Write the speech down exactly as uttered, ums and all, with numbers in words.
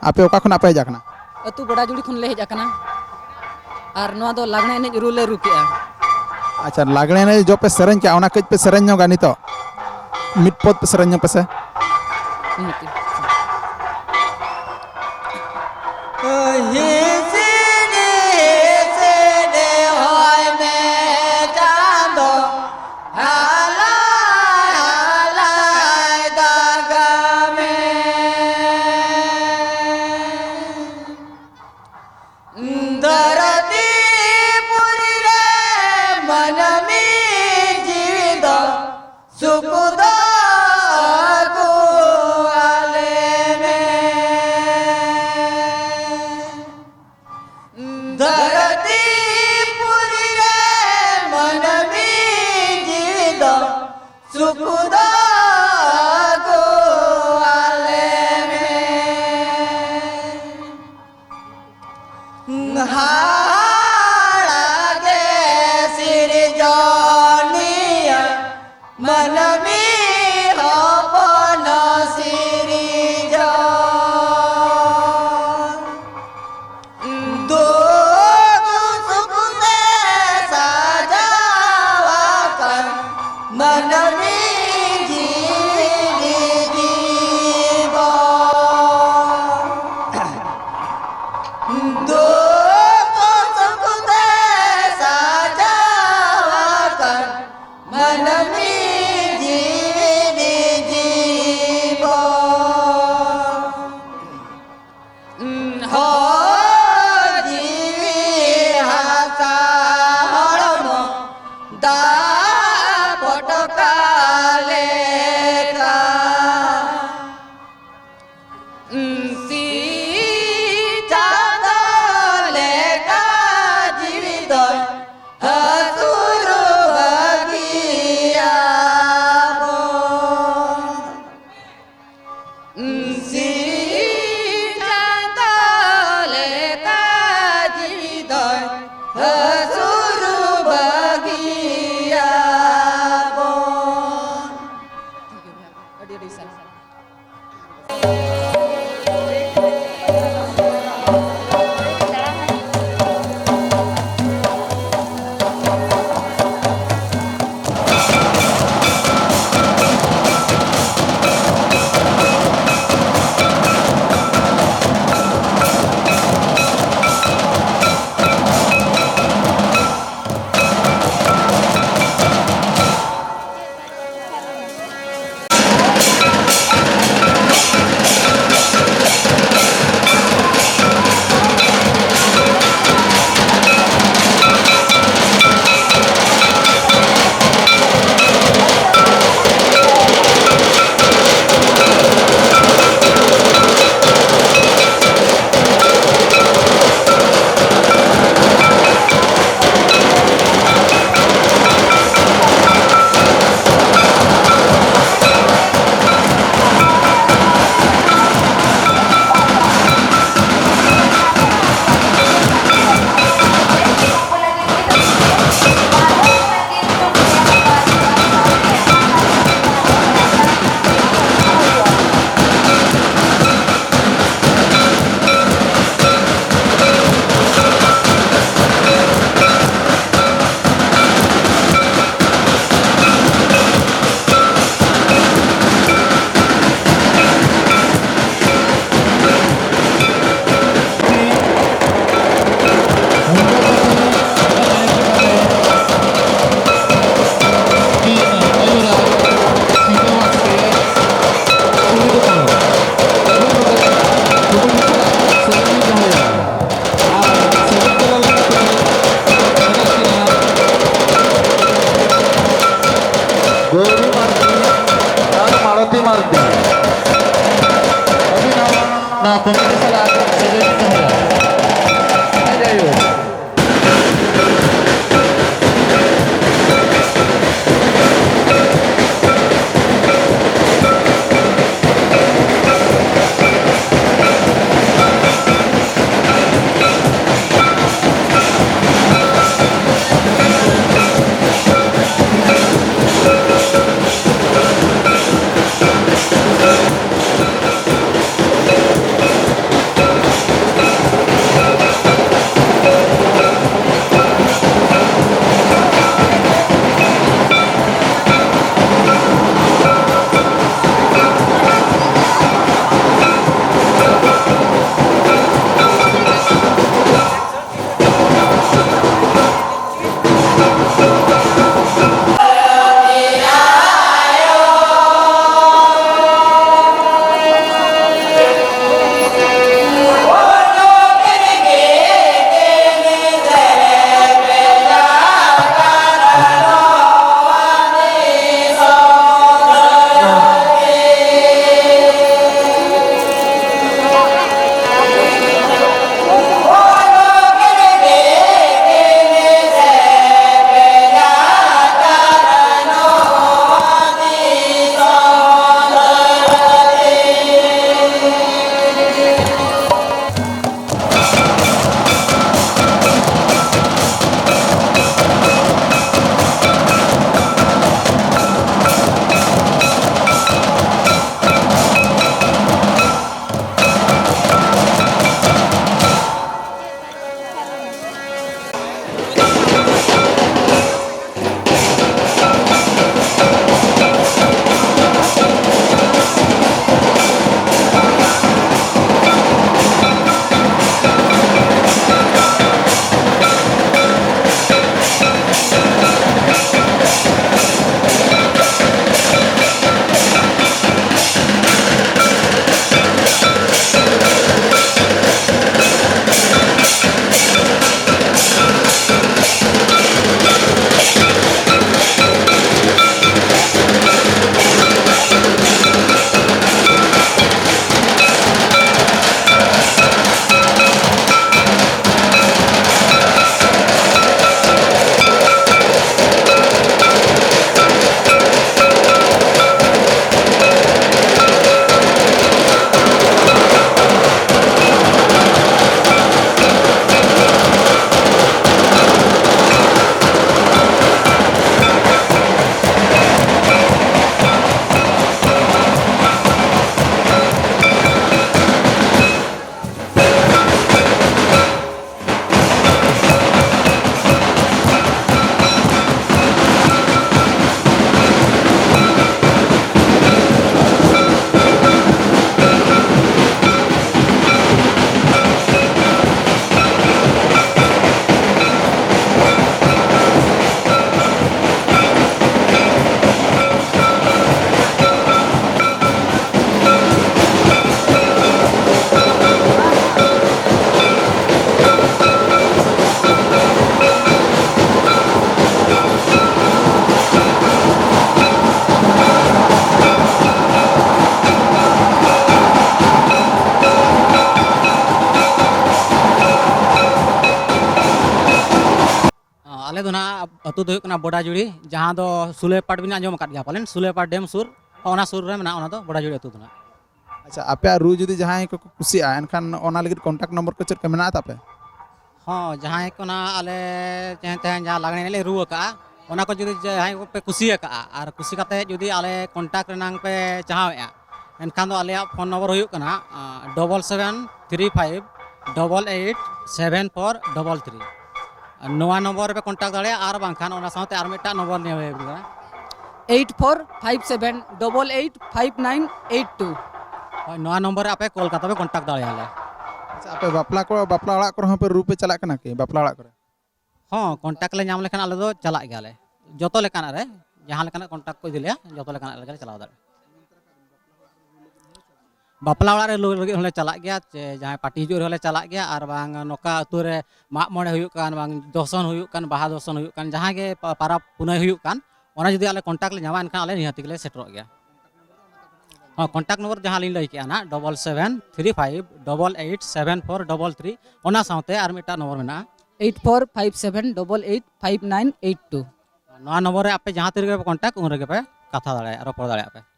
ᱟᱯᱮ ᱚᱠᱟ ᱠᱷᱚᱱᱟᱜ ᱯᱮ ᱦᱮᱡ ᱟᱠᱟᱱᱟ? ᱟᱹᱛᱩ ᱵᱚᱰᱟᱡᱩᱲᱤ ᱠᱷᱚᱱ ᱞᱮ ᱦᱮᱡ ᱟᱠᱟᱱᱟ᱾ ᱟᱨ ᱱᱚᱣᱟ ᱫᱚ ᱞᱟᱜᱽᱬᱮ ᱮᱱᱮᱡ ᱨᱩ ᱞᱮ ᱨᱩ ᱠᱮᱜᱼᱟ᱾ ᱟᱪᱪᱷᱟ, ᱞᱟᱜᱽᱬᱮ ᱮᱱᱮᱡ ᱡᱚ ᱯᱮ ᱥᱮᱨᱮᱧ ᱠᱮᱜᱼᱟ, ᱚᱱᱟ ᱠᱟᱹᱡ ᱯᱮ ᱥᱮᱨᱮᱧ ᱧᱚᱜᱟ ᱱᱤᱛᱚᱜ᱾ ᱢᱤᱫ ᱯᱚᱫ ᱯᱮ ᱥᱮᱨᱮᱧ ᱧᱚᱜ ᱯᱮᱥᱮ᱾ ᱱᱤᱦᱟᱹᱛᱤ᱾ ᱫᱷᱟᱹᱨᱛᱤ ᱯᱩᱨᱤ ᱨᱮ ᱢᱟᱹᱱᱢᱤ ᱡᱤᱣᱤ ᱫᱚ ᱥᱩᱠ ᱫᱚ ᱟᱹᱜᱩ ᱟᱞᱮ ᱢᱮ᱾ ᱫᱷᱟᱹᱨᱛᱤ ᱯᱩᱨᱤ ᱨᱮ ᱢᱟᱹᱱᱢᱤ ᱡᱤᱣᱤ ᱫᱚ ᱥᱩᱠ ᱫᱚ ᱟᱹᱜᱩ ᱟᱞᱮ ᱢᱮ᱾ ᱦᱟᱦᱟᱲᱟ ᱜᱮ ᱥᱤᱨᱡᱚᱱᱤᱭᱟᱹ ᱢᱟᱹᱱᱢᱤ ᱦᱚᱯᱚᱱ ᱥᱤᱨᱡᱚᱱ᱾ ᱫᱩᱠ ᱥᱩᱠ ᱛᱮ ᱥᱟᱡᱟᱣ ᱟᱠᱟᱱ ᱢᱟᱹᱱᱢᱤ ᱡᱤᱣᱤ ᱡᱤᱵᱚᱱ᱾ ᱫᱩᱠ ᱠᱚᱢᱤᱴᱤ ᱥᱟᱞᱟᱜ ᱥᱟᱹᱜᱟᱹᱭ ᱫᱚᱦᱚᱭᱟ᱾ ᱡᱟᱭᱦᱳᱠ᱾ ᱫᱚ ᱱᱟᱦᱟᱜ ᱟᱹᱛᱩ ᱫᱚ ᱦᱩᱭᱩᱜ ᱠᱟᱱᱟ ᱵᱚᱰᱟᱡᱩᱲᱤ, ᱡᱟᱦᱟᱸ ᱫᱚ ᱥᱩᱞᱮᱯᱟᱴ ᱵᱤᱱ ᱟᱸᱡᱚᱢ ᱟᱠᱟᱫ ᱜᱮᱭᱟ ᱯᱟᱞᱮᱱ, ᱥᱩᱞᱮᱯᱟᱴ ᱰᱮᱢ ᱥᱩᱨ, ᱚᱱᱟ ᱥᱩᱨ ᱨᱮ ᱢᱮᱱᱟᱜᱼᱟ ᱚᱱᱟ ᱫᱚ ᱵᱚᱰᱟᱡᱩᱲᱤ ᱟᱹᱛᱩ ᱫᱚ ᱱᱟᱦᱟᱜ᱾ ᱟᱪᱪᱷᱟ, ᱟᱯᱮᱭᱟᱜ ᱨᱩ ᱡᱩᱫᱤ ᱡᱟᱦᱟᱸᱭ ᱠᱚ ᱠᱩᱥᱤᱭᱟᱜᱼᱟ, ᱮᱱᱠᱷᱟᱱ ᱚᱱᱟ ᱞᱟᱹᱜᱤᱫ ᱠᱚᱱᱴᱟᱠᱴ ᱱᱚᱢᱵᱚᱨ ᱠᱚ ᱪᱮᱫ ᱠᱚ ᱢᱮᱱᱟᱜᱼᱟ ᱛᱟᱯᱮ? ᱦᱚᱸ, ᱡᱟᱦᱟᱸᱭ ᱠᱚ ᱱᱟᱦᱟᱜ ᱟᱞᱮ ᱛᱮᱦᱮᱧ, ᱛᱮᱦᱮᱧ ᱡᱟᱦᱟᱸ ᱞᱟᱜᱽᱬᱮ ᱮᱱᱮᱡ ᱞᱮ ᱨᱩ ᱟᱠᱟᱫᱼᱟ, ᱚᱱᱟ ᱠᱚ ᱡᱩᱫᱤ ᱡᱟᱦᱟᱸᱭ ᱠᱚᱯᱮ ᱠᱩᱥᱤ ᱟᱠᱟᱫᱼᱟ ᱟᱨ ᱠᱩᱥᱤ ᱠᱟᱛᱮ ᱡᱩᱫᱤ ᱟᱞᱮ ᱠᱚᱱᱴᱟᱠᱴ ᱨᱮᱱᱟᱝ ᱯᱮ ᱪᱟᱦᱟᱣᱮᱫᱼᱟ, ᱮᱱᱠᱷᱟᱱ ᱫᱚ ᱟᱞᱮᱭᱟᱜ ᱯᱷᱳᱱ ᱱᱚᱢᱵᱚᱨ ᱦᱩᱭᱩᱜ ᱠᱟᱱᱟ double seven three five double eight seven four double three. ᱱᱚᱣᱟ ᱱᱚᱢᱵᱚᱨ ᱨᱮᱯᱮ ᱠᱚᱱᱴᱟᱠᱴ ᱫᱟᱲᱮᱭᱟᱜᱼᱟ, ᱟᱨ ᱵᱟᱝᱠᱷᱟᱱ ᱚᱱᱟ ᱥᱟᱶᱛᱮ ᱟᱨ ᱢᱤᱫᱴᱟᱝ ᱱᱚᱢᱵᱚᱨ ᱞᱤᱧ ᱞᱟᱹᱭ ᱟᱵᱤᱱ ᱠᱟᱱᱟ᱾ Eight four five seven double eight five nine eight two. ᱦᱳᱭ, ᱱᱚᱣᱟ ᱱᱚᱢᱵᱚᱨ ᱨᱮ ᱟᱯᱮ ᱠᱚᱞ ᱠᱟᱛᱮ ᱯᱮ ᱠᱚᱱᱴᱟᱠᱴ ᱫᱟᱲᱮᱭᱟᱞᱮᱭᱟ᱾ ᱟᱪᱪᱷᱟ, ᱟᱯᱮ ᱵᱟᱯᱞᱟ ᱠᱚ, ᱵᱟᱯᱞᱟ ᱚᱲᱟᱜ ᱠᱚᱨᱮ ᱦᱚᱸ ᱯᱮ ᱨᱩ ᱯᱮ ᱪᱟᱞᱟᱜ ᱠᱟᱱᱟ ᱠᱤ, ᱵᱟᱯᱞᱟ ᱚᱲᱟᱜ ᱠᱚᱨᱮ? ᱦᱚᱸ, ᱠᱚᱱᱴᱟᱠᱴ ᱞᱮ ᱧᱟᱢ ᱞᱮᱠᱷᱟᱱ ᱟᱞᱮ ᱫᱚ ᱪᱟᱞᱟᱜ ᱜᱮᱭᱟᱞᱮ, ᱡᱚᱛᱚ ᱞᱮᱠᱟᱱᱟᱜ ᱨᱮ, ᱡᱟᱦᱟᱸ ᱞᱮᱠᱟᱱᱟᱜ ᱠᱚᱱᱴᱟᱠᱴ ᱠᱚ ᱤᱫᱤ ᱞᱮᱭᱟ, ᱡᱚᱛᱚ ᱞᱮᱠᱟᱱᱟᱜ ᱨᱮᱜᱮ ᱞᱮ ᱪᱟᱞᱟᱣ ᱫᱟᱲᱮᱭᱟᱜᱼᱟ᱾ ᱵᱟᱯᱞᱟ ᱚᱲᱟᱜ ᱨᱮ ᱞᱩ ᱞᱟᱹᱜᱤᱫ ᱦᱚᱸᱞᱮ ᱪᱟᱞᱟᱜ ᱜᱮᱭᱟ, ᱪᱮ ᱡᱟᱦᱟᱸᱭ ᱯᱟᱨᱴᱤ ᱦᱤᱡᱩᱜ ᱨᱮᱦᱚᱸ ᱞᱮ ᱪᱟᱞᱟᱜ ᱜᱮᱭᱟ, ᱟᱨ ᱵᱟᱝ ᱱᱚᱝᱠᱟ ᱟᱹᱛᱩ ᱨᱮ ᱢᱟᱜ ᱢᱚᱬᱮ ᱦᱩᱭᱩᱜ ᱠᱟᱱ, ᱵᱟᱝ ᱫᱚᱥᱚᱱ ᱦᱩᱭᱩᱜ ᱠᱟᱱ, ᱵᱟᱦᱟ ᱫᱚᱥᱚᱱ ᱦᱩᱭᱩᱜ ᱠᱟᱱ, ᱡᱟᱦᱟᱸ ᱜᱮ ᱯᱟ- ᱯᱟᱨᱟᱵᱽ ᱯᱩᱱᱟᱹᱭ ᱦᱩᱭᱩᱜ ᱠᱟᱱ, ᱚᱱᱟ ᱡᱩᱫᱤ ᱟᱞᱮ ᱠᱚᱱᱴᱟᱠᱴ ᱞᱮ ᱧᱟᱢᱟ, ᱮᱱᱠᱷᱟᱱ ᱟᱞᱮ ᱱᱤᱦᱟᱹᱛ ᱜᱮᱞᱮ ᱥᱮᱴᱮᱨᱚᱜ ᱜᱮᱭᱟ᱾ ᱦᱚᱸ, ᱠᱚᱱᱴᱟᱠᱴ ᱱᱚᱢᱵᱚᱨ ᱡᱟᱦᱟᱸ ᱞᱤᱧ ᱞᱟᱹᱭ ᱠᱮᱜᱼᱟ ᱱᱟᱦᱟᱜ, double seven three five double eight seven four double three, ᱚᱱᱟ ᱥᱟᱶᱛᱮ ᱟᱨ ᱢᱤᱫᱴᱟᱝ ᱱᱚᱢᱵᱚᱨ ᱢᱮᱱᱟᱜᱼᱟ᱾ Eight four five seven double eight five nine eight two. ᱱᱚᱣᱟ ᱱᱚᱢᱵᱚᱨ ᱨᱮ ᱟᱯᱮ ᱡᱟᱦᱟᱸ ᱛᱤ ᱨᱮᱜᱮ ᱯᱮ ᱠᱚᱱᱴᱟᱠᱴ, ᱩᱱ ᱨᱮᱜᱮ ᱯᱮ ᱠᱟᱛᱷᱟ ᱫᱟᱲᱮᱭᱟᱜᱼᱟ, ᱨᱚᱯᱚᱲ ᱫᱟᱲᱮᱭᱟᱜᱼᱟ ᱯᱮ᱾